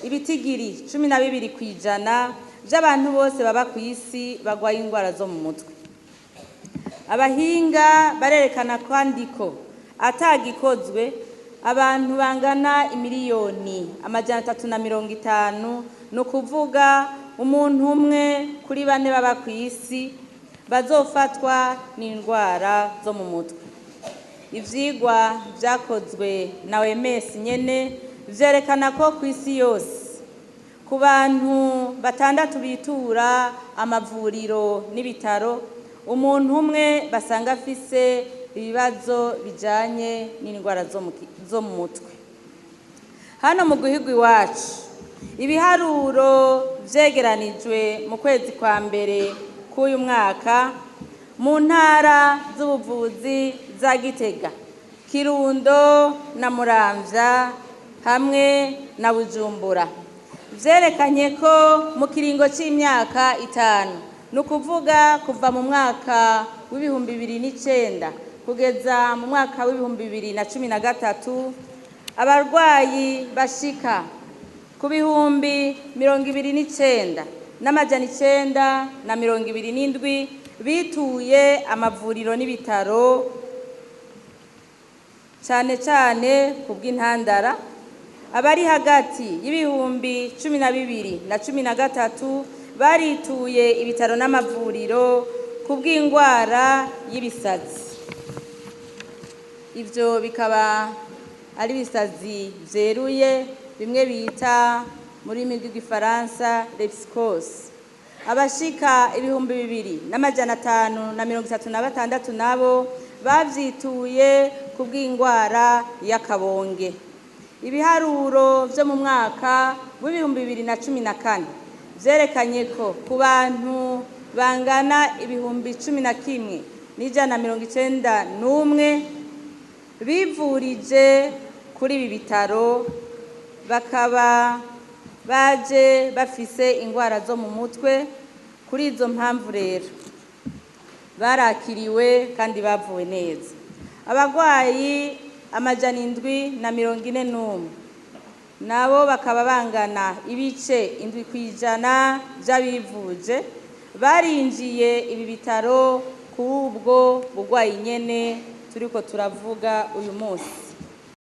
ibitigiri 12% by'abantu bose baba ku isi barwaye indwara zo mu mutwe. Abahinga barerekana kandi ko atagikozwe abantu bangana 350,000,000, ni ukuvuga umuntu umwe kuri bane baba ku isi, bazofatwa n'indwara zo mu mutwe. Ivyigwa vyakozwe na OMS nyene vyerekana ko ku isi yose ku bantu batandatu bitura amavuriro n'ibitaro, umuntu umwe basanga afise ibibazo bijanye n'indwara zo mu mutwe. Hano mu gihugu iwacu, ibiharuro vyegeranijwe mu kwezi kwa mbere k'uyu mwaka mu ntara z'ubuvuzi za Gitega, Kirundo na Muramvya hamwe na Bujumbura, vyerekanye ko mu kiringo c'imyaka 5, ni ukuvuga kuva mu mwaka w'2009 kugeza mu mwaka w'2013, abarwayi bashika ku 29,927 bituye amavuriro n'ibitaro, cane cane ku bw'intandara. Abari hagati y'12,000 na 13 barituye ibitaro n'amavuriro ku bw'indwara y'ibisazi. Ivyo bikaba ari ibisazi vyeruye, bimwe bita mu rurimi rw'igifaransa les psychoses. Abashika 2,536 nabo bavyituye ku bw'indwara y'akabonge. Ibiharuro vyo mu mwaka w'2014 vyerekanye ko ku bantu bangana 11,191 bivurije kuri ibi bitaro, bakaba baje bafise indwara zo mu mutwe. Kuri izo mpamvu rero barakiriwe kandi bavuwe neza. Abarwayi 741 nabo bakaba bangana 7% vy'abivuje barinjiye ibi bitaro kuri ubwo burwayi nyene turiko turavuga uyu munsi.